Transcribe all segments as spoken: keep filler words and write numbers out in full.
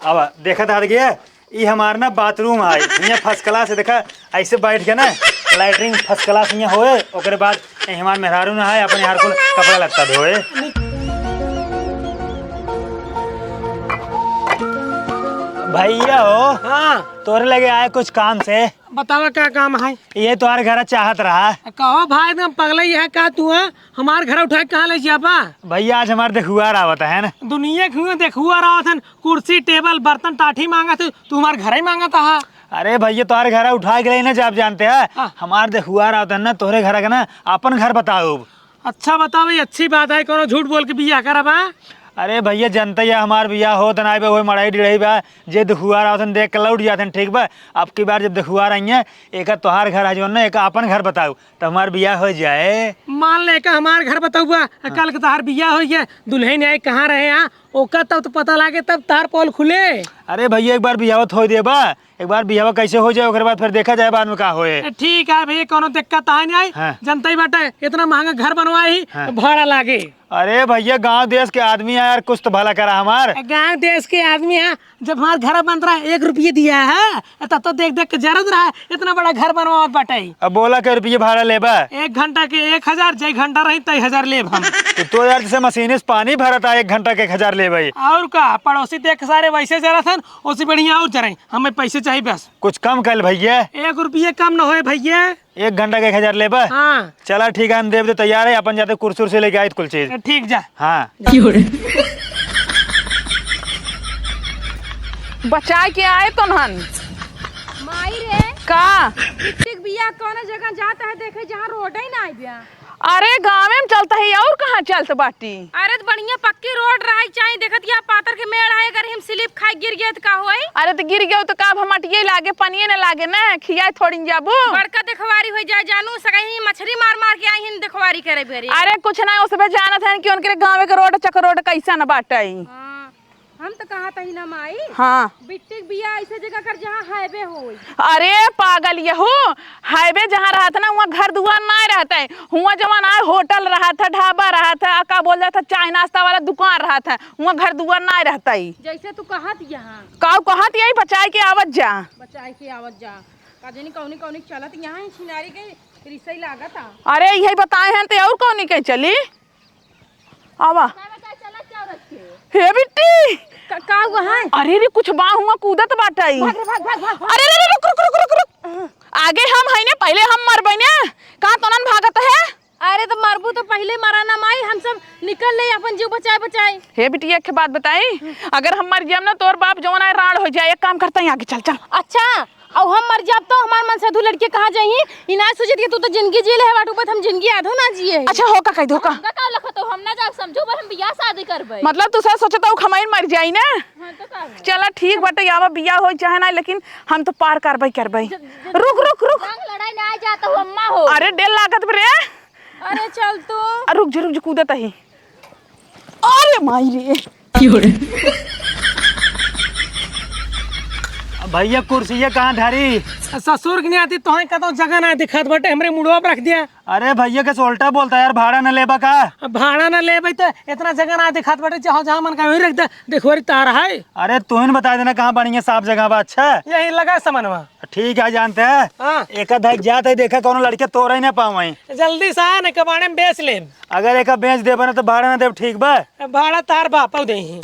अब देखत हट गया, ई हमार ना बाथरूम है, हियाँ first class है। देखा, ऐसे बैठ के ना, लैट्रिन first class हियाँ होए, ओकरे बाद ई हमार मेहरारू ना है, अपन यार कुल कपड़ा लत्ता धोए। भैया हो, हाँ। तोरे लगे आए कुछ काम से। बतावा, का काम है? ये तोहार घर चाहत रहा। कहो भाई, एकदम पगलई है का तू, हाँ? हमार घर उठा के कहाँ ले जाबा? भैया, आज हमार देखुआर आवत है ना। दुनिया के हुए देखुआर आवत हन, कुर्सी, टेबल, बर्तन, टाठी मांगत है, तू हमार घर ही मांगत हा। अरे भैया, तोहार घर उठा के ले ना जाब, जानते हैं? हाँ। हमार देखुआर आवत है ना, तोहरे घर के ना अपन घर बताउब। अच्छा बताओ, ये अच्छी बात है, कोनो झूठ बोल के बियाह करबा? अरे भैया, जानते ही है, हमार बियाह होत ना बा, वही मड़ई डिड़ई बा, जे देखुआर आवत हन देख के लौट जात हन, ठीक बा? अब की बार जब देखुआर आई है, एक तोहार घर है जौन ना, एक अपन घर बताउ, तो हमार बियाह हो जाए। मान ले, एक हमार घर बताउबा, हाँ। कल के तोहार बियाह हो गया, दुल्हन आई कहाँ रहे, हाँ, ओका तब तो पता लागे, तब तार पोल खुले। अरे भैया, एक बार बियाह तो हो देबा, एक बार बियाह कैसे हो जाए, ओकरे बाद फिर देखा जाए बाद में का होए। ए, ठीक है भैया, कोनो दिक्कत आए नहीं आई। हाँ। जनता ही बाटे, इतना महंगा घर बनवाए ही, हाँ। भाड़ा लागे। अरे भैया, गांव देश के आदमी है यार, कुछ तो भला करा हमार। ए, गांव देश के आदमी है, जब हमार घर बनत रहा, एक रुपये दिया है, तब तो देख देख के जरत रहा, इतना बड़ा घर बनवावत बाटे। अब बोला के रुपये भाड़ा लेबा? एक घंटा के एक हजार, जे घंटा रही तई हजार लेब हम। तो, तो यार, जैसे मशीन से पानी भरत है, एक घंटा के एक हजार लेबा। और का, पड़ोसी देख के सारे वैसे जरत हन, ओसे बढ़िया और जरे, हमें पैसे चाहिए बस। कुछ कम कर भैया। एक रुपये कम न होए भैया। एक घंटा के एक हजार लेबा? हाँ। चला ठीक है, हम देब दे तैयार है, अपन जाते कुर्सी उर्सी लेके आए कुल चीज। ठीक जा। हाँ। बचाए के आए तो नहन। माई रे। का? बिट्टी के बियाह कौन जगह जाता है देखे, जहाँ रोड ही ना आइबे। अरे, गाँवे में चलत ही, और कहाँ चलत बाटी? अरे, त बढ़िया पक्की रोड रहइ चाही, देखत या पातर के मेड़ है, अगर हम slip खाइ गिर गए त का होई? अरे, त गिर गए त का, अब हम अटिये लागे, पनिये न लागे न, खियाए थोड़ी जाबू। बड़का देखवारी होइ जाए जानू, सगही मछरी मार मार के आई हिन देखवारी करे बेरी। अरे, कुछ ना, उसबे जानत हन कि उनके गाँवे के रोड, चक रोड कैसन बाटइ। हाँ। हम त कहत हई ना माई, हाँ। बिट्टी के बियाह ऐसे जगह कर जहाँ highway होई। अरे पागल यहू, highway जहाँ रहत ना, हुआँ घर दुआर नाय रहत है। हुआँ जवन आए होटल रहत है, ढाबा रहत है, आ का बोल जात है, चाय नाश्ता वाला दुकान रहत है, हुआँ घर दुआर नाय रहत है। जैसे तू कहत यहाँ। काऊ कहत यही बचाए के आवत जा। बचाए के आवत जा। का जानी कौनी कौनी चलत यहाँ ही छिनारी के रिसई लागत आ। अरे यही बताए हैं तो और कौनी के चली? आवा। का बता, चला क्या रख के? हे बिट्टी! का, का हुआ है? अरे रे, कुछ बा हुआ कूदत बाटई। भाग रे, भाग, भाग, भाग, भाग। अरे रे रे, रुक, रुक, रुक, रुक, रुक। आगे हम है ने, पहले हम मरबे ने। कहाँ तोनन भागत है? अरे तो मरबू तो पहले मरा ना माई, हम सब निकल ले अपन जीव बचाए बचाए। हे बिटिया, एक बात बताई, अगर हम मर जाम ना, तोर बाप जवन आए राड़ हो जाए। एक काम करता है, आगे चल, चल। अच्छा, अउ हम मर जाब तो हमार मनसेधू लड़के कहाँ जाइहीं? ई ना सोचत कि तू तो जिंदगी जी ले है बाटू, बस हम जिंदगी आधो ना जिए है। अच्छा, हो का कह दो का? हमका का लखत हो? हम ना जाब समझो, बस हम बियाह शादी करबे। मतलब तू सब सोचत हो कि हम मर जाई ना? हाँ, तो का हो? चला ठीक बाटे, आवा बियाह होई चाहे ना, लेकिन हम तो पार करबे करबे। ज-, ज-, रुक, रुक, रुक। जंग लड़ाई ना आ जात हो अम्मा हो। अरे डेर लागत बे रे। अरे चल तू। आ, रुक जो, रुक जो, कूदत ही। अरे माई रे। भैया, कुर्सिया कहाँ धरी? ससुर के नहीं आती, तोहे कतौ जगह ना दिखात बाटे, हमरे मुड़वा पर रख दिया। अरे भैया, कैसे उल्टा बोलता है यार, भाड़ा न लेबा का? अब भाड़ा न लेबे तो इतना जगह ना दिखात बाटे, जहाँ, जहाँ मन का वहीं रख दे, देखवारी तार है। अरे तू ही न बता देना कहाँ बढ़िया साफ जगह बा। अच्छा, यही लगा समनवा। ठीक है, जानते हैं? हाँ। एक आध जात है, देखा कौनो लड़के तोड़ ही ना पावे। जल्दी से आ, न कबाड़े में बेच ले। अगर एक बेच देबे ना तो भाड़ा ना देब, ठीक बा? भाड़ा तार बापा देही।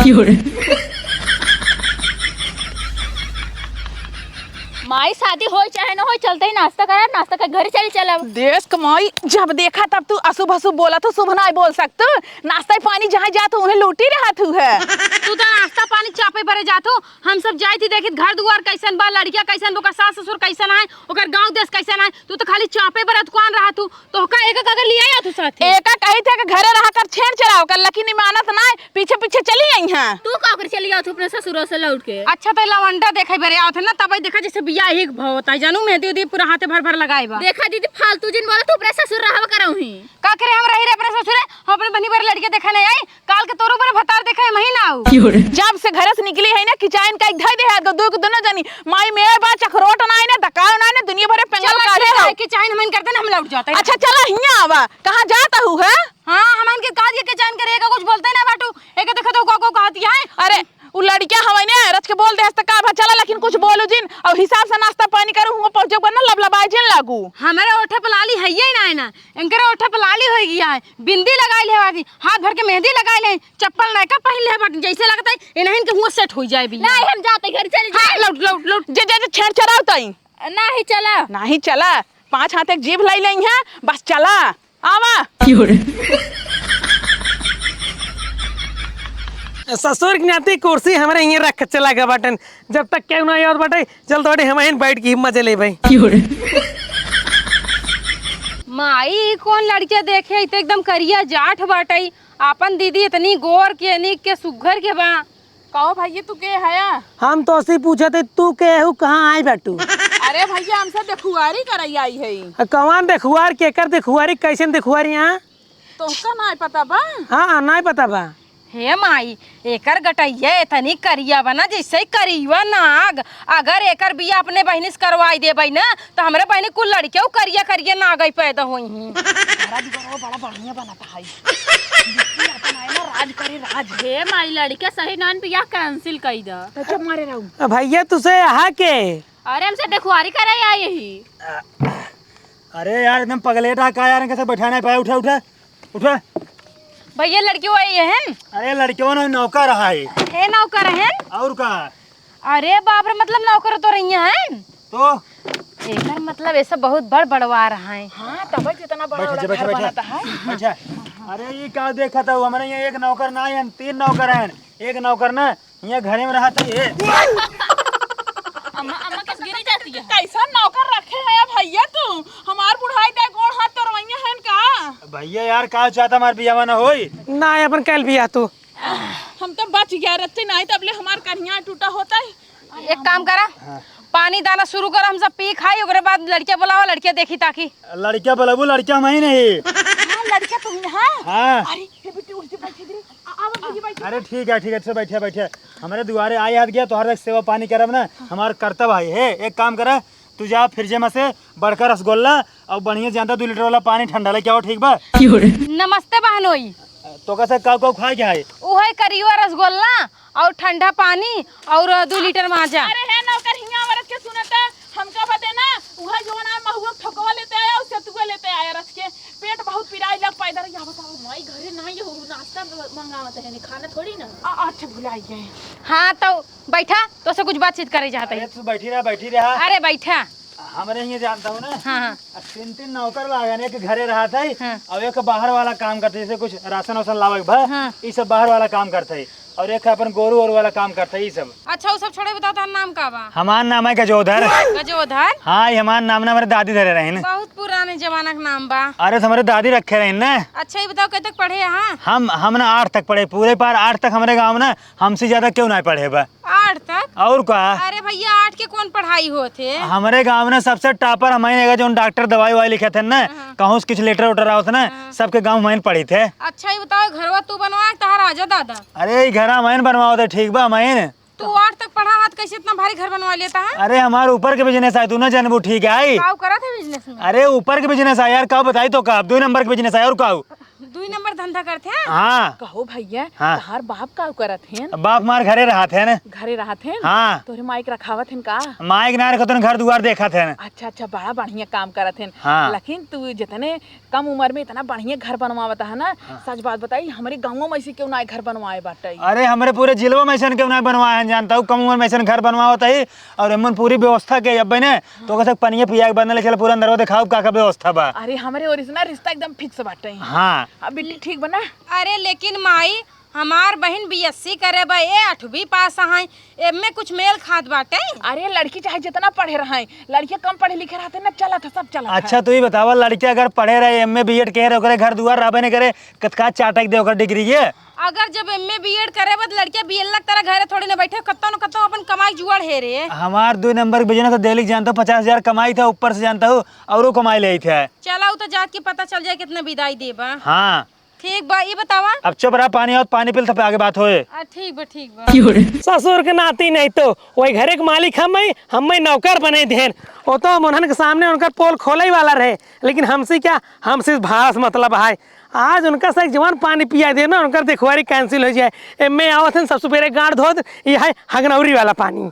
माई, शादी होई चाहे न होई, चलते ही नाश्ता करा, नाश्ता कर घरे चली चलब। देश क माई, जब देखा तब तू अशुभ अशुभ बोला, तू शुभ ना बोल सकत। नाश्ता पानी जहाँ जात हूँ, उहे लूटी रहत हूँ है। तू तो नाश्ता पानी चापे बरे जात हूँ, हम सब जाइत ही देखित घर दुआर कैसन बा, लड़किया कैसन बा, ओकर सास ससुर कैसन है, ओकर गाँव देश कैसन है। तू तो खाली चापे बरत कौन रहा तू, तो का एक एक अगर लिया या तू साथे? एका कही थे कि घरे रहा कर छेड़ चलाओ कर, लेकिन ई मानत ना, पीछे पीछे चली आई हैं। तू का कर चली जात हूँ अपने ससुरों से लौट के? अच्छा तो लवंडा देखे बरे आवत है ना, तब देखा जैसे बियाह ही भवत है जानू, मेहंदी उदी पूरा हाथे भर भर लगाए बा। देखा दीदी, फालतू जिन बोला, तू अपने ससुर रहवा करऊ ही। का करे हम रही रे अपने ससुरे, हम अपने बहनी बरे लड़के देखे नहीं आई। काल के तोरो बरे भतार देखे महीना आऊ। जब से घरे से निकली है ना, किचाइन का एक धई दे है, दो, दो, दोनों जनी, माई में बा, चखरोट ना है ना, दकाव ना है ना, दुनिया भरे पेंगल चला काढ़े ठीक है, हो। किचाइन हमन करते ना, हम लौट जाते हैं। अच्छा, चला हियां आवा, कहाँ जात हू है? हाँ, हमन के काज के किचाइन करे, एका कुछ बोलते ना बाटू, एका देखो तो को, को कहती है। अरे, उ लड़किया हवै ने, रच के बोल देहस त का भा चला, लेकिन कुछ बोलू जिन और हिसाब से नाश्ता पानी करू, हुआ पहुँचे ना लबलबाए जिन लागू। हमरे ओठे पे लाली है ही ना, है ना, इनकरे ओठे पे लाली होइ गया है, बिंदी लगाई ले बाटी, हाथ भर के मेहंदी लगाई ले, चप्पल नयका पहिन ले बाटी, जैसे लगता है इन्हन के हुआ सेट होइ जाए भी। नहीं, हम जाते घर चले हाँ, जाए। लौट, लौट, लौट, जे, जे, जे छेड़ चराओ तई। नहीं चला। नहीं चला, पाँच हाथ एक जीभ लाई ले हैं, बस चला। आवा। ससुर के नाती कुर्सी हमरे हियाँ रख के चला गए बाटन। जब तक केहू ना आवत बाटे, चल थोड़ी हम यहीं बैठ के मजे लेबे। माई, ई कौन लड़किया देखे, ई तो एकदम करिया जाठ बाटे। आपन दीदी इतनी गोर के, नीक के, सुघर के बा। कहो भैया, तू के हया? हम तोसे पूछत है, तू के हू, कहाँ आए बाटू? अरे भैया, हमसे देखुआरी करई आई है। आ, कौन देखुआर, केकर देखुआरी, कैसन देखुआरी, हाँ? तोहका नाय पता बा? हाँ, नाय पता बा। हे माई, एकर गटैया इतनी करिया बा ना, जैसे करिया नाग। अगर एकर बियाह अपने बहिनी से करवाई देबै ना, तो हमरे बहिनी कुल लड़कियों करिया करिया नागई पैदा होई हैं। हमारा भी बड़ा, बड़ा बढ़िया बनत है। बिल्कुल अपन आए ना, राज करे राज। हे माई, लड़के सही नान बियाह cancel कई द। तो चुप मारे रहू। भैया, तुसे यहाँ के? अरे, हमसे देखुआरी करे आई यही। अरे यार, एकदम पगलेट है का यार, कैसे बैठा नहीं पाया? उठा, उठा, उठा। भैया, लड़की वही है। अरे, लड़कियों ने नौकर है। हे नौकर है? और का? अरे बाप रे, मतलब नौकर तो रही है। तो? एकर मतलब ऐसा बहुत बड़ बड़वार है। हाँ, तब जितना बड़ा बैठ, बड़ा बैठ, घर बैठ। बनता है। बैठ। अरे, ये का देखा था? हमारे यहाँ एक नौकर ना है, तीन नौकर हैं। एक नौकर ना, यहाँ घरे में रहा था ये। अम्मा, अम्मा कैसे गिरी जाती है? कैसा नौकर रखे है भैया तू? हमार बुढ़ाई दे गोड़ हाथ तोड़वैया है का? भैया यार, का चाहता हमार बियाह ना होई? ना, अपन कल बियाह तू। हम तो बच गया रच्चे, नहीं तब ले हमार कन्हिया टूटा होता है। एक काम करा, हाँ। पानी दाना शुरू करा, हम सब पी खाई, ओकरे बाद लड़किया बुलावा, लड़किया देखी ताकि। लड़किया बुलाबू, लड़किया हम ही नहीं। हाँ, लड़किया तुम ही, हाँ? हाँ। अरे, हे बेटी, उठ जा, बैठ जा, आ, आ, बैठ जा, बैठ जा। अरे, ठीक है, ठीक है, अच्छा, बैठिया, बैठिया। हमारे दुआरे आए हाथ गया, तोहर तक सेवा पानी करब ना, हमार कर्तव्य है। हे, एक काम करा, तू जा फ्रिज में से बड़का रसगुल्ला और बढ़िया ज्यादा दो लीटर वाला पानी ठंडा लेके आओ, ठीक बा? नमस्ते बहनोई। तो कैसे काऊ काऊ खाए के है? उहे करियुआ रसगुल्ला और ठंडा पानी और दो लीटर माजा। अरे हे नौकर, हियाँ औरत के सुनता, हमका बदे ना, उहे जवन आ महुआ ठोकवा लेते आया और सतुआ लेते आया रच के। पेट बहुत पिराई लग पैदा रही। बताओ माई घरे ना ये हो, नाश्ता मंगावत है, खाना थोड़ी ना। आ, अच्छा भुलाई गए। हाँ तो बैठा, तोसे कुछ बातचीत करे चाहत है। अरे तू बैठी रहा, बैठी रहा। अरे बैठा। हमरे हियाँ जानता हूँ ना। हाँ, हाँ। आ, तीन, तीन नौकर लागन, एक घरे रहत है हाँ। और एक बाहर वाला काम करत है, जैसे कुछ राशन वासन लावे के बा, हाँ। ई सब बाहर वाला काम करत है, और एक अपन गोरू ओरू वाला काम करत है, ई सब। अच्छा, उ सब छोड़े, बताओ, तोहार नाम का बा? हमार नाम है गजोधर। गजोधर? हाँ, ई हमार नाम ना हमरे दादी धरे रहिन। बहुत पुराने जमाना के नाम बा। अरे, तो हमरे दादी रखे रहिन ना। अच्छा, ई बताओ, कब तक पढ़े हाँ? हम, हम ना आठ तक पढ़े, पूरे पार आठ तक हमरे गाँव ना हमसे ज्यादा केहू ना पढ़े बा। आठ तक? और का? अरे भैया, आठ के कौन पढ़ाई होत है? हमरे गाँव में सबसे topper हमइन, एगो जौन डॉक्टर दवाई ववाई लिखत है ना, हाँ। कहूँ से कुछ letter उटर आवत ना, हाँ। सबके गाँव हमइन पढ़ित है। अच्छा, ई बताओ, घरवा तू बनवाए, तहार राजा दादा? अरे, ई घरा हमइन बनवावत है, ठीक बा, हमइन। तू आठ तक पढ़ा हाथ, कैसे इतना भारी घर बनवा लेता है? अरे, हमार ऊपर के business है, तू ना जानबू, ठीक है, आई। काऊ करत है business में? अरे, ऊपर के business है यार, का बताई तो का, अब दो नंबर के business है, और का? दुई नंबर धंधा करत हैं? हाँ। कहो भैया, हाँ। तहार बाप का करत हैं? बाप हमार घरे रहत हैं। घरे रहत हैं? हाँ। तोहरे माइक रखावत हैं का? माइक ना रखत हैं, घर दुआर देखत हैं। अच्छा, अच्छा, बड़ा बढ़िया काम करत हैं। हाँ। लेकिन तू जितने कम उम्र में इतना बढ़िया घर बनवावत है ना, हाँ। सच बात बताई, हमरे गाँव में ऐसे केहू ना घर बनवाए बाटे। अरे, हमरे पूरे जिलवा में ऐसन केहू ना बनवाए हैं, जानता हूँ, कम उम्र में ऐसन घर बनवावत है। और एमन पूरी व्यवस्था के अब ने तो कहे पनिया पिया के बदले चल पूरा अंदरवा दिखाओ का का व्यवस्था बा। अरे हमरे ओर से ना रिश्ता एकदम fix बाटे। हाँ। अब बिल्ली ठीक बना। अरे लेकिन माई हमार बहिन बीएससी करे बा, ए आठवीं पास है, एमे कुछ मेल खात बाटे? अरे लड़की चाहे जितना पढ़े रहे, लड़किया कम पढ़े लिखे रहते ना, चलत है, सब चलत है। अच्छा तू ही बतावा, लड़किया अगर पढ़े रहे, एमए बीएड के रहे, ओकरे घर दुआर रहबे नहीं करे, कतका चाटक दे ओकर डिग्री के? अगर जब एमए बीएड करे बा, त लड़किया बियल्ला के तरह घरे थोड़ी ना बैठे, कत्तो न कत्तो अपन कमाई जुआड़ हेरे। हमार दुई नंबर के बिजनेस है, डेली के जानता हूँ, पचास हजार कमाई था, ऊपर से जानता हूँ, औरो कमाई लेइत है। चला, उ तो जात के पता चल जाए, कितना बिदाई देबा। हाँ। ठीक बा, ई बतावा। अब चुप रहा, पानी आओ, पानी पी ले, तब आगे बात होए। आ, ठीक बा, ठीक बा। ससुर के नाती नहीं तो, वही घरे के मालिक हम ही, हम ही नौकर बने देन। वो तो हम उन्हन के सामने उनकर पोल खोले ही वाला रहे, लेकिन हमसे क्या, हमसे भाड़ा से मतलब है। आज उनका से एक जवान पानी पिया दे ना, उनकर देखवारी cancel हो जाए। ए, मैं आवत हन, सबसे पहले गांड धो दे, ये है हगनौरी वाला पानी।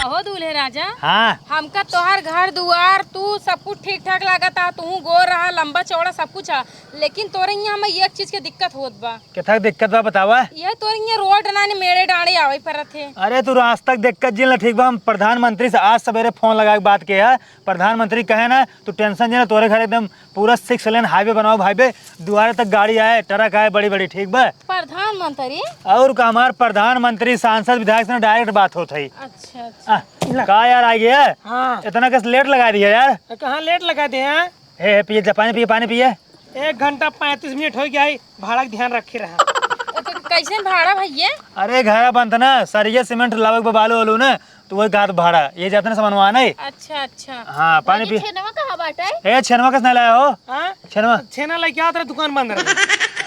कहो दूल्हे राजा। हाँ। हमका तोहार घर दुआर, तू सब कुछ ठीक ठाक लागत आ, तू गोर रहा, लंबा चौड़ा सब कुछ आ, लेकिन तोरे यहाँ हमें एक चीज के दिक्कत होत बा। केथा दिक्कत बा, बतावा। ये तोरे यहाँ रोड ना, मेड़े डांड़े आवे परत है। अरे, तू रास्ता के दिक्कत जिन ला, ठीक बा, हम प्रधानमंत्री से आज सवेरे फोन लगा के बात किया है। प्रधानमंत्री कहे ना, तू tension जिन ला, तोरे घर एकदम पूरा six lane highway बनाओ भाई बे, दुआरे तक गाड़ी आए, ट्रक आए, बड़ी बड़ी, ठीक बा। प्रधानमंत्री? और का, हमार प्रधानमंत्री, सांसद, विधायक से ना direct बात होत है। अच्छा, अच्छा। आ, का यार, आ गया? हाँ। इतना कस लेट लगा दिया यार। कहाँ लेट लगा दे हैं? हे, हे, पिए जा, पानी पिए, पानी पिए। एक घंटा पैंतीस मिनट हो गया है, भाड़ा के ध्यान रखे रहा। तो क-, कैसे भाड़ा भैया? अरे, घर बनत ना, सरिया सीमेंट लावे के बा, बालू वालू ना, तो वही कहत भाड़ा। ये जाते ना सामान वहाँ नहीं। अच्छा, अच्छा। हाँ, पानी भैया, पी। छेनवा कहाँ बाटे? ए, छेनवा कस नहीं लाया हो? हाँ? छेनवा। छेना लेके आओ, तेरा दुकान बंद रहे।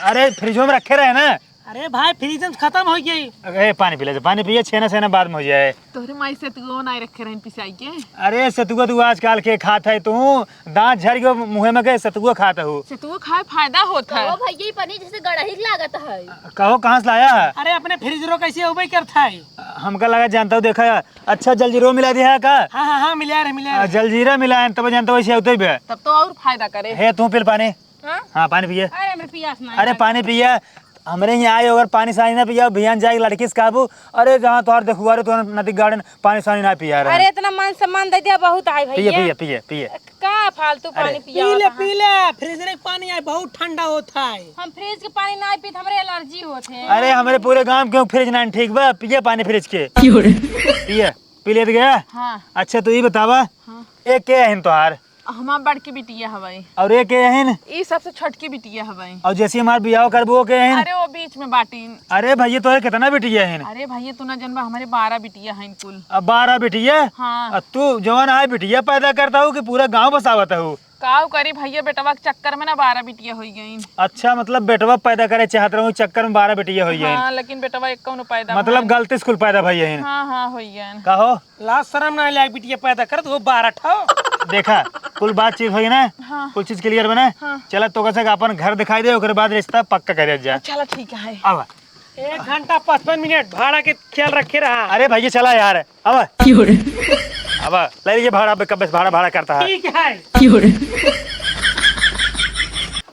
अरे, फ्रिज में रखे रहे ना। अरे भाई, फ्रिज में खत्म हो गई। अरे, पानी पी ले, पानी पिए, छेना छेना बाद में हो जाए। तोहरे माई से तू वो नहीं रखे रहन पिसाई के। अरे सतुआ, तू आजकल के खात है तू, दांत झड़ गयो मुँहे में के सतुआ खात हो। सतुआ खाए फायदा होत है। कहो भैया, ई पनीर जैसे गड़ही लागत है। कहो कहाँ से लाया है? अरे अपने फ्रिज रो कैसे उबे करत है? हमका लगा जानता हूँ, देखा। अच्छा जलजीरो मिला दिया है का? हाँ, हाँ, हाँ, मिला रहे, मिला आ, रहे। जलजीरा मिला है, तब जानता हूँ ऐसे होते ही बे। तब तो और फायदा करे। हे तू पी ले पानी। हाँ? हाँ, पानी पिए। अरे, हमें पियास ना अरे, है। पानी पिए। हमरे यहाँ आए, अगर पानी सानी ना पिया, भियान जाए लड़की से कहबू, "अरे, जहाँ तोहार देखुआ रे, तोहार नदी गार्डन पानी सानी ना पिया रहे।" अरे, इतना मान सम्मान दे दिया, बहुत है पिए, भैया। पिए, पिए, पिए। का फालतू अरे। पानी पिया पी ले, होता है? पी ले, फ्रिज रे पानी आए, बहुत ठंडा होता है। हम फ्रिज के पानी ना पीत, हमरे एलर्जी होत है। अरे, हमरे पूरे गांव के फ्रिज ना ठीक बा, पिए पानी फ्रिज के। क्यों रे? पिए, पी लेत गया। हाँ। अच्छा, तू ई बतावा, हाँ। ए के अहिन तोहार? हमार बड़की बिटिया हवई। और ए के अहिन? ई सबसे छोटकी बिटिया हवई। और जैसे हमार बियाह करबू, ओ के अहिन? अरे, वो बीच में बाटीन। अरे भैया, तोहरे कितना बिटिया अहिन? अरे भैया, तू ना जनबा, हमरे बारह बिटिया हईन कुल। अब बारह बिटिया? हाँ। अब तू जवन आए बिटिया पैदा करता हूँ कि पूरा गाँव बसावत हूँ? काऊ करी भैया, बेटवा के चक्कर में ना बारह बिटिया होई गईन। अच्छा, मतलब बेटवा पैदा करे चाहत रहूँ, चक्कर में बारह बिटिया होई गईन। हाँ, लेकिन बेटवा एक कौनो पैदा मतलब भइल। गलती से कुल पैदा भई हईन। हाँ, हाँ, होई गईन। का हो? लाज शरम ना लाग बिटिया पैदा करत हो बारह ठो। देखा, कुल बातचीत होई ना, हाँ। कुल चीज clear बना। हाँ। चला तो कैसे अपन घर दिखाई दे, ओकरे बाद रिश्ता पक्का कर दिया जाए। चला ठीक है। अब एक घंटा पचपन मिनट भाड़ा के ख्याल रखे रहा। अरे भैया चला यार, अब। क्यों रे? अब ले लीजिए भाड़ा, अब कब से भाड़ा, भाड़ा करता है। ठीक है। क्यों रे?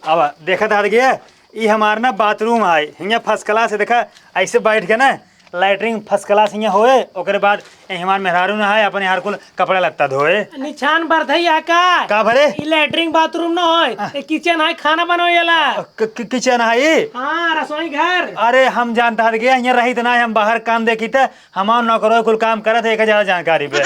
अब देखा था ये, ई हमार ना बाथरूम है, हियाँ first class है, देखा ऐसे बैठ के ना लैट्रिन first class हियाँ होए, ओकरे बाद ए हमार मेहरारू ना है, अपन यार कुल कपड़ा लत्ता धोए। निछान बरधई है का? का भरे? ई लैट्रिन बाथरूम ना होए, हाँ। ई किचन है, खाना बनावे वाला। क-, क-, किचन है ई? हाँ, रसोई घर। अरे हम जानता है कि हियाँ रही तो ना, हम बाहर काम देखी थे, हमार नौकरो कुल काम करत है, एक ज्यादा जानकारी पे।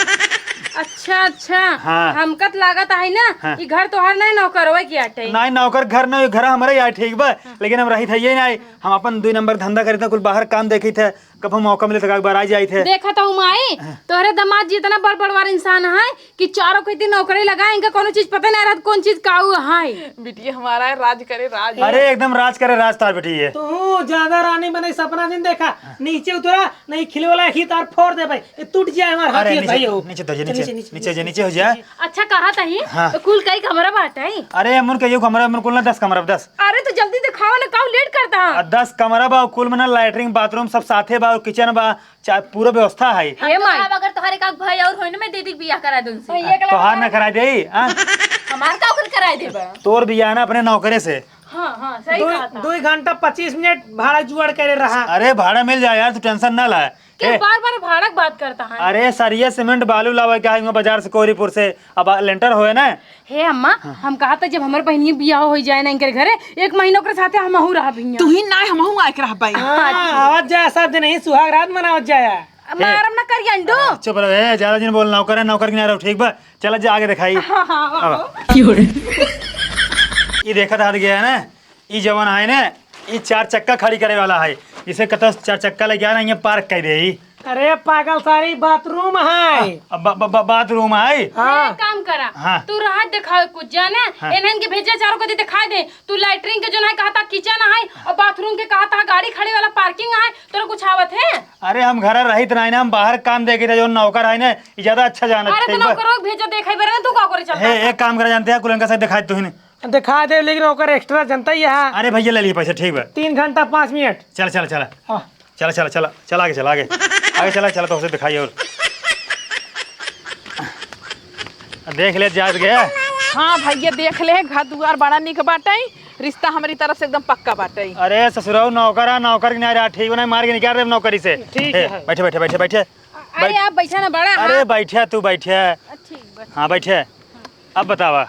अच्छा, अच्छा। हाँ। हमका त लागत है ना, हाँ। ई घर तोहार ना, नौकरवा के आटे। नहीं, नौकर घर ना, घर हमारे यहाँ ठीक बा, हाँ। लेकिन हम रही थे ये नहीं, हम अपन दुई नंबर धंधा करी थे, कुल बाहर काम देखी थे, कब हम मौका मिले तो एक बार आ जाई थे। देखा तो माई, हाँ। तोहरे दामाद जी इतना बड़ बड़वार इंसान है कि चारों के दिन नौकरी लगा, इनका कोनो चीज पता नहीं रहत, कौन चीज काऊ है। बिटिया हमारा है, राज करे राज। अरे एकदम राज करे राज तार बेटी ये। तू ज्यादा रानी बने सपना दिन देखा, नीचे उतरा, नहीं खिले वाला ही तार फोड़ दे भाई, ये टूट जाए हमार हाथ अरे ये नीचे, भाई हो। नीचे तो नीचे, नीचे, नीचे, नीचे, नीचे हो जाए। अच्छा कहा तही, हाँ। तो कुल कई कमरा बाटे? अरे अमन कहियो कमरा, अमन कुल ना दस कमरा, दस। अरे तो जल्दी दिखाओ ना, काऊ लेट करता है। आ, दस कमरा बा, कुल में ना लैट्रिन बाथरूम सब साथे बा और किचन बा, चा-, पूरा व्यवस्था है। हम हे तो माई। कहब, अगर तोहरे का भाई और होइन में दीदी के बियाह करा दे उनसे। हाँ, ये आ, तोहार ना कराई दे, हाँ? हमार का ओकर कराई देबा? तोर बियाह ना अपने नौकरे से। हाँ, हाँ, सही दो, कहा था। दो घंटा पच्चीस मिनट भाड़ा जुगाड़ करे रहा। अरे भाड़ा मिल जाए यार, तू tension ना ला। के ए। बार-बार भाड़ा के बात करता है? अरे सरिया सीमेंट बालू लावे के है बाजार से कोहरीपुर से, अब लेंटर होए ना। हे अम्मा, हाँ। हम कहा था जब हमारे बहनिया बियाह हो जाए ना इनके घरे, एक महीना ओकरे साथे हमहू रह भैया। तू ही ना, हमहू आए के रह भाई। हाँ, हाँ, आवत जाया सब दिन ही सुहाग रात मनावत जाया। मारम ना करियन डो। चुप रहे, ज्यादा दिन बोल, नौकर है, नौकर की ना रहो, ठीक बा? चला जा आगे दिखाई। हाँ, हाँ, हाँ, अब। हाँ। क्यों रे? ये देखा था, हट गया है ना? ई जवन है ना, ई चार चक्का खड़ी करे वाला है। इसे कतो चार चक्का लेके आ ना, ये पार्क कर दे ई। अरे पागल सारी, बाथरूम है। अब बा-, बा-, बा-, बाथरूम है। हाँ। एक काम करा, हाँ। तू राह दिखाओ कुछ जाना, हाँ। इन्हन के भेजा चारों को दिखाई दे। तू लैट्रिन के जो ना कहा था किचन है और बाथरूम के कहा था गाड़ी खड़ी वाला पार्किंग है, तोरा कुछ आवत है? अरे हम घर रहित नहीं ना, हम बाहर काम देखे थे, जो नौकर है ना, ये ज्यादा अच्छा जानत अरे है, तो एक बार नौकरों के भेजा देखाई बरे ना, तू का करे चलता हे, था? एक काम करा जानते हैं, कुल इनका से दिखाई तू ही नहीं। दिखा दे, लेकिन ओकर extra जनता ही है। अरे भैया, ले लिए पैसे, ठीक बा। तीन घंटा पाँच मिनट। चल, चल, चल। हाँ। चल, चल, चल, चल, आगे चल, आगे। आगे चला, चला, तो उसे दिखाई और। देख ले, जात गया। हाँ भैया, देख ले, घर दुआर बड़ा निक बाटे, रिश्ता हमरी तरफ से एकदम पक्का बाटे। अरे ससुराऊ, नौकर आ, नौकर की नहीं रहा, ठीक बा, मार के निकाल दे नौकरी से। ठीक ए, है। बैठे, बैठे, बैठे, बैठे। अरे बैठ-, आप बैठा ना, बड़ा अरे हाथ। बैठे, तू बैठे। ठीक बा। हाँ, बैठे। अब बतावा।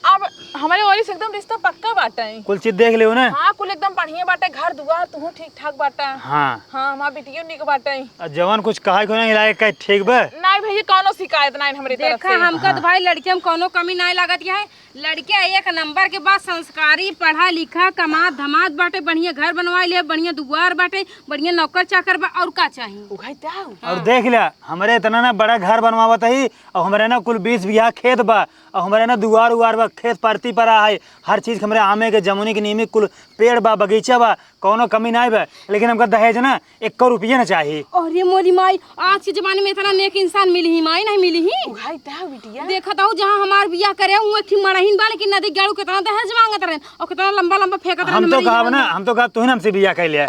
अब हमरे ओरी से एकदम रिश्ता पक्का बाटे। कुल चीज देख लेओ ना। हाँ, कुल एकदम बढ़िया बाटे, घर दुआर तुहू ठीक ठाक बाटा। हाँ। हाँ, हमार बिटियो निक बाटे। आ जवन कुछ कहा को ना हिलाए का ठीक बा? नहीं भैया, कौनो शिकायत नहीं हमरे तरफ देखा, से। हमका तो हाँ। भाई लड़के में कौनो कमी नहीं लागत है। लड़के एक नंबर के बा, संस्कारी, पढ़ा लिखा, कमात धमात बाटे, बढ़िया घर बनवाए ले, बढ़िया दुआर बाटे, बढ़िया नौकर चाकर बा, और का चाही? उघाई ते आओ। और हाँ। देख लिया, हमरे इतना ना बड़ा घर बनवावत ही, और हमरे ना कुल बीस बीघा खेत बा, और हमरे ना दुआर उआर बा, खेत परती परा है, हर चीज हमरे आमे के, जमुनी के, नीमी के कुल पेड़ बा, बगीचा बा, कौनो कमी नाई बा, लेकिन हमका दहेज ना एक्को रुपया ना चाही। अरे मोरी माई, आज के जमाने में इतना नेक इंसान मिली ही माई, नहीं मिली ही। उघाई ते आओ बिटिया। देखत हूँ जहाँ हमार बियाह करे, हुआ एक ठे मड़हिन बा, लेकिन नदी गाड़ू कितना दहेज मांगत रहन और कितना लंबा लंबा फेंकत रहन हम तो हमरे कहब इहाँ। ना, हम तो कहब तू ही ना हमसे बियाह कर लिया।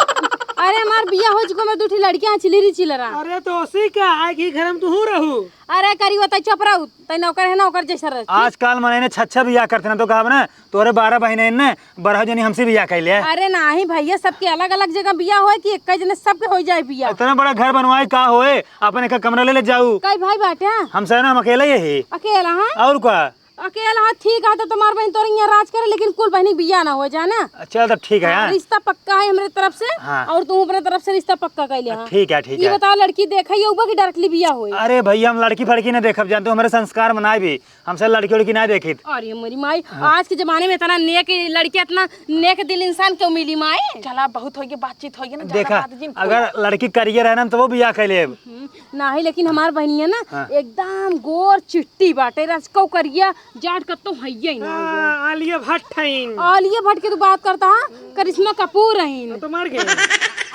अरे हमार बियाह हो चुका, मैं दू ठे लड़कियाँ चिली रही चिलरा। अरे तो उसी का आए कि घर में तू रहू। अरे करी बताई चुप रहू, तै नौकर है ना ओकर जैसा रह। आजकल मने ने छच्छा बियाह करते ना तो कहब ना, तोरे बारह बहिन है ना, बारह जनी हमसे बियाह कर ले। अरे नाही भैया, सबके अलग अलग जगह बियाह होए कि एक जने सबके हो जाए बियाह। इतना बड़ा घर बनवाए का होए, अपन एक कमरा ले ले जाऊ। कई भाई बाटे? हम से ना, हम अकेला ही है। अकेला हाँ? और का? अकेला हाँ, ठीक है, तो तुम्हार बहन तोरे यहाँ राज करे, लेकिन कुल बहनी बियाह ना हो जाना। चल तब ठीक है हाँ, यार। रिश्ता पक्का है हमरे तरफ से। हाँ। और तू अपने तरफ से रिश्ता पक्का कर ले हाँ। ठीक है, ठीक ये है। बताओ लड़की देखा ये ऊपर की डायरेक्टली बियाह होए? अरे भैया हम लड़की फड़की ना देखब जानते हो, हमारे संस्कार में ना भी हमसे लड़की उड़की ना देखित। अरे मोरी माई, हाँ। आज के जमाने में इतना नेक लड़कियां, इतना नेक दिल इंसान क्यों मिली माई? चला बहुत होइए, बातचीत होइए ना, ज्यादा देखा, बात जिन अगर खोला। लड़की करिए रहे ना तो वो बियाह कर लेब। हम्म, नाही लेकिन हमार बहनिया ना हाँ। एकदम गोर चिट्टी बाटे, रचकौ करिया जाट कत्तो हइये ही ना। हाँ, आलिया भट्ट हईन। आलिया भट्ट के तू बात करता हाँ, करिश्मा कपूर हईन। तो मर गए।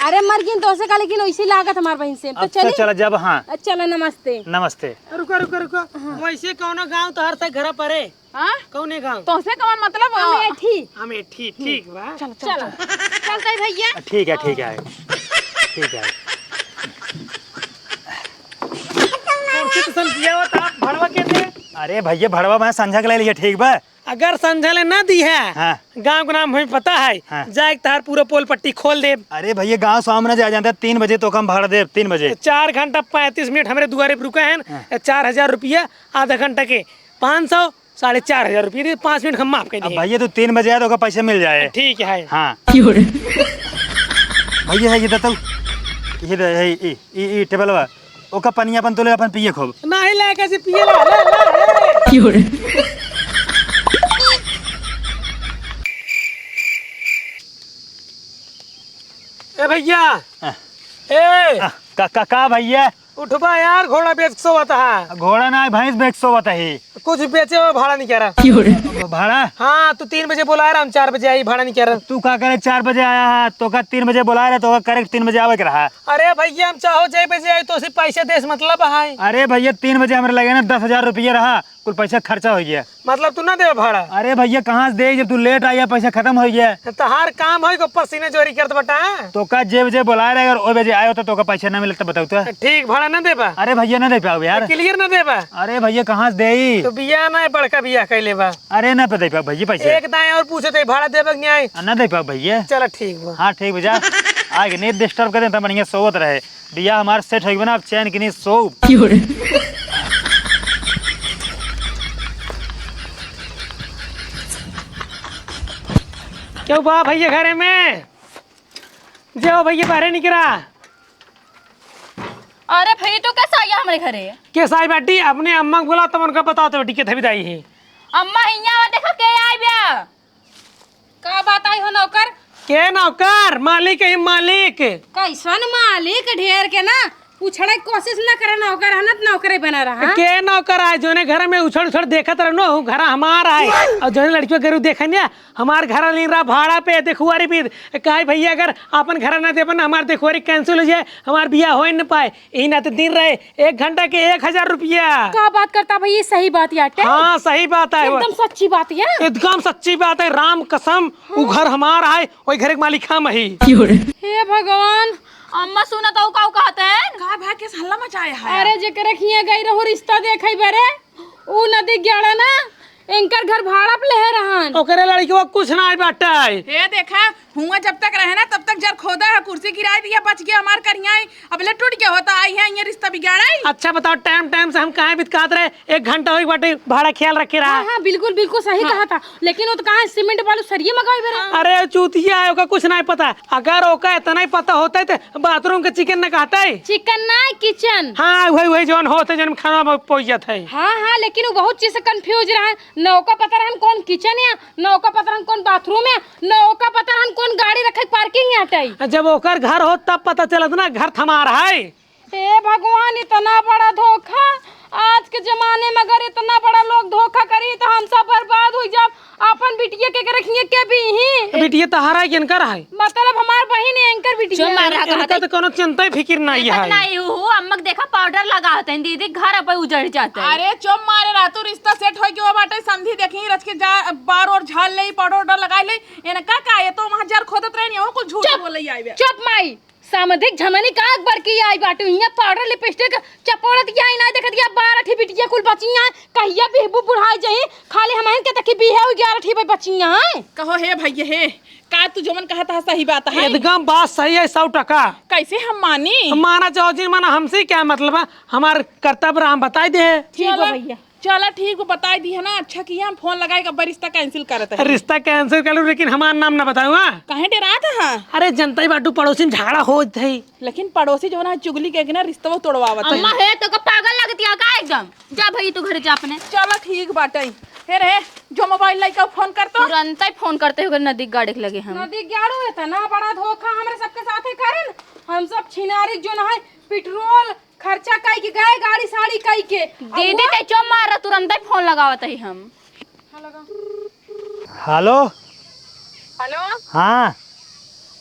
अरे मर गई तो से का, लेकिन वैसे लागत हमार बहन से। तो अच्छा, चली? चला जब हाँ। अच्छा, चला नमस्ते। नमस्ते। रुका, रुका, रुका। हाँ। वैसे कौनो गाँव तोहर से घर परे? हाँ? कौने गाँव? तोहसे कौन मतलब? अमेठी। अमेठी, ठीक बा। चल, चल, चल। चल। चलते भैया। ठीक है, ठीक है। ठीक है। कुर्सी तो समझिया हो, तो आप भड़वा के दे। अरे भैया, भड़वा मैं संझा के ले लिया, ठीक बा? अगर संझा ले ना दी है, हाँ। गाँव के नाम हमें पता है, हाँ। जाए के तहार पूरा पोल पट्टी खोल दे। अरे भैया, गाँव सामने जाए जानते हैं, तीन बजे तो हम भाड़ा दे, तीन बजे। चार घंटा पैंतीस मिनट हमरे दुआरे पे रुका है, हाँ। चार हजार रुपया आधा घंटा के, पाँच सौ, साढ़े चार हजार रुपया दे, पाँच मिनट हम माफ कर अब देंगे। भैया, तू तीन बजे आए तो ओका पैसा मिल जाए। ठीक है। हाँ। क्यों रे? भैया, है ये दे तो, ये दे, है, ई, ई, ई टेबल बा। ओका पनिया अपन तोले अपन पिए खूब। नाही लायक ऐसे पिए ला, ला, ला, ला। क्यों रे? ए भैया। हाँ। ए। हाँ, का, का, का भैया? उठबा यार, घोड़ा बेच के सोवत हा। घोड़ा ना, भैंस बेच के सोवत ही। कुछ बेचे हो, भाड़ा नहीं कह रहा। क्यों रे? भाड़ा? हाँ, तू तीन बजे बुलाए रहा, हम चार बजे आई, भाड़ा नहीं कह रहा। तू का करे, चार बजे आया है, तो का तीन बजे बुलाए रहे, तो का करेक्ट तीन बजे आवे के रहा। अरे भैया, हम चाहो जय बजे आई, तो उसी पैसे देस मतलब है। अरे भैया, तीन बजे हमरे लगे ना दस हजार रुपया रहा, कुल पैसा खर्चा हो गया। मतलब तू ना देवे भाड़ा? अरे भैया, कहाँ से दे, जब तू लेट आया, पैसा खत्म हो गया। तहार काम है को पसीने चोरी करत बटा। तो का जे बजे बुलाए रहे, अगर ओ बजे आए होता तो का पैसा ना मिलता, बताओ तो। ठीक, भाड़ा ना देबा? अरे भैया, ना दे पाओ यार। क्लियर ना देबा? अरे भैया, कहाँ से दे? तो बिया ना, बड़का बिया कैले बा। अरे ना पे दे पाओ भैया पैसे। एक दाएं और पूछे थे, भाड़ा देबा कि नहीं? आ, ना दे पाओ भैया। चलो ठीक बा। हाँ ठीक बा, जा। आगे नहीं डिस्टर्ब करें तो बढ़िया सोवत रहे। बिया हमार सेट होई बना, अब चैन की नहीं सोब। क्यों रे? क्यों बा भैया घरे में? जाओ भैया बाहरे निकरा। अरे भैया, तू कैसे आया हमरे घरे? कैसे आई बेटी? अपने अम्मा को बुला, तब उनका बताओ तो बेटी के थवी दाई है। अम्मा हिया आवा, देखो के आई बा। का बात आई हो नौकर? के नौकर? मालिक है मालिक। कैसन मालिक? ढेर के ना, उछड़े के कोशिश ना करे, नौकर है ना, तो नौकरे बना रहा। के नौकर आए, जोने घर में उछड़ उछड़ देखत रहनो, उ घर हमार आए। और जोने लड़कियों के देखा नहीं, हमार घर लीन रहा भाड़ा पे, देखुआरी भी। काहे भैया, अगर आपन घर ना देबन ना, हमार देखुआरी cancel हो जाए, हमार बियाह हो ही न पाए। यही नाते दिन रहे, एक घंटा के एक हजार रुपया। का बात करता भैया, सही बात याटे। हाँ, सही बात है। एकदम सच्ची बात है। एकदम सच्ची बात है, राम कसम, उ घर हमार है, वही घर के मालिक हम ही। हे भगवान। अम्मा सुना तो का कहते हैं? का भा के हल्ला मचाया है? अरे जेकरे खिया गई रहू रिश्ता देखे बरे, उ नदी ग्याड़ा ना, इनकर घर भाड़ा पे लेहे रहन। ओकरे लड़कवा कुछ ना आए बाटे। हे देखा, हुआ जब तक रहे ना, तब तक जर खोदा है, कुर्सी गिराई दिया, बच गया हमार करियाई। अब ले टूट के होता आई है, ये रिश्ता बिगाड़ाई। अच्छा बताओ, टाइम टाइम से हम काहे बितकात रहे? एक घंटा होई बाटे, भाड़ा ख्याल रखे रहा। हाँ, हाँ, बिल्कुल, बिल्कुल सही हाँ। कहा था, लेकिन वो तो कहाँ सीमेंट बालू सरिये मंगावे बरे। अरे चूतिया है, ओका कुछ नहीं पता। अगर ओका इतना ही पता होता है तो बाथरूम के चिकन न कहता है। चिकन ना, किचन। हाँ, वही, वही जौन होत है, जौन खाना में पहुँच जाता है। हाँ, हाँ, लेकिन वो बहुत चीज से कंफ्यूज रहा। न ओका पता रहन कौन किचन है, न ओका पता रहन कौन बाथरूम है, न ओका पता रहन कौन गाड़ी रखे पार्किंग है हटाई। जब ओकर घर हो तब पता चलत ना घर थमार है। हे भगवान, इतना बड़ा धोखा। आज के जमाने में अगर इतना बड़ा लोग धोखा करी तो हम सब बर्बाद हो जाब। अपन बिटिया के रखिए के भी ही। बिटिया तहरा है कि इनकर है? मतलब हमार बहिन है, इनकर बिटिया। जो मारा इनका कहत तो कोनो चिंता ही फिकिर नहीं देखत है। नहीं हूँ, अम्मक देखा पाउडर लगा होते हैं, दीदी घर अब उजड़ जाते हैं। अरे चुप मारे रहा तू, रिश्ता सेट होई के वो बाटे समधी देखी रच के जा, बार और झाल ले, पाउडर उडर लगा ले। इनका का, ये तो वहाँ जर खोदत रहे नहीं, वो कुछ झूठ चुप, बोले आई बे। चुप माई, समधिक झमनी का आग बड़की आई बाटू, हियाँ पाउडर लिपस्टिक चपोड़त या ही नहीं देखत या बारह ठी बिटिया कुल बची हैं, कहिया बिहबू बुढ़ाई जही, खाली हमहन के तकी बिहे हुई ग्यारह ठी बची हैं। कहो हे भैया हे, का तू जवन कहत ह सही बात है? एकदम बात सही है, सौ टका। कैसे हम मानी? माना चाहो जिन माना, हमसे क्या मतलब है, हमार कर्तव्य रहा, हम बताई दे। ठीक बा चला, भैया। चला ठीक बा, बताई दी है ना, अच्छा किया हम फोन लगाए के अब रिश्ता cancel करत है। रिश्ता cancel कर लूँ, लेकिन हमार नाम ना बताऊँ, हाँ? काहे डेरात है? अरे जनता ही बाटू, पड़ोसी में झगड़ा होत है। लेकिन पड़ोसी जवन है चुगली के ना रिश्ता तोड़वावत है। अम्मा हे तो का पागल लगती है का एकदम? जा भाई तू घर जा अपने। चला ठीक बाटे। हे रे, जो मोबाइल लइका फोन कर तो। तुरंत ही फोन करते हुए नदी गाड़े के लगे हम। नदी गाड़ो है त ना बड़ा धोखा हमरे सबके साथे करन। हम सब छिनारी जो ना है पेट्रोल खर्चा कई के गए, गाड़ी साड़ी कई के। दीदी ते चो मारा, तुरंत ही फोन लगावत ही हम। हाँ, लगा। हेलो। हेलो। हाँ।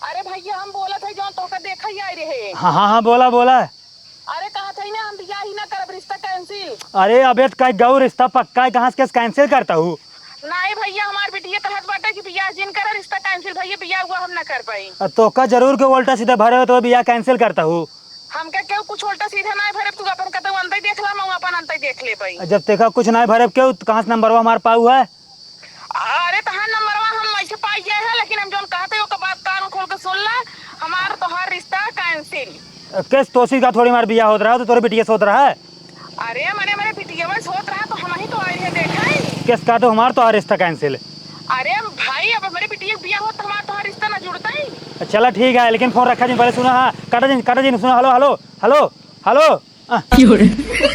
अरे भैया, हम बोलत है जौन तोहका देखा ही आए रहे। हाँ, हाँ, हाँ, बोला, बोला। अरे कहत है ना, हम बियाह ही ना करब, रिश्ता cancel। अरे अबे तो कई गऊ रिश्ता पक्का है, कहाँ से cancel करता हूँ? नहीं भैया, हमार बिटिया कहत बाटे कि बियाह जिन करे, रिश्ता cancel भैया, बियाह हुआ हम ना कर पाई। अब तोहका जरूर के उल्टा सीधा भरे हो तो बियाह cancel करता हूँ। हमके केहू कुछ उल्टा सीधा नाय भरे, तू अपन कतौ अंतई देख ला, हम अपन अंतई देख लेबई। जब तेका कुछ नाय भरे केहू, तो कहाँ से नंबरवा हमार पाऊ है? अरे तहार नंबरवा हम ऐसे पाई गए हैं, लेकिन हम जौन कहते ओकर बात कान खोल के सुन ला, हमार तोहार रिश्ता cancel। केस तोसी का थोड़ी हमार बियाह होत रहा, तो तोरे बिटिया से होत रहा है। अरे मने मने बिटिया से होत रहा, तो हम ही तो आए हैं देखे। केस का तो हमार तोहार रिश्ता cancel। अरे भाई, अब हमरे बिटिया के बियाह होत, तो हमार तोहार रिश्ता ना जुड़ता ही। चला ठीक है, लेकिन फोन रखा जिन, पहले सुना, हाँ, काटा जिन, काटा जिन, सुना, हेलो, हेलो, हेलो, हेलो। आ।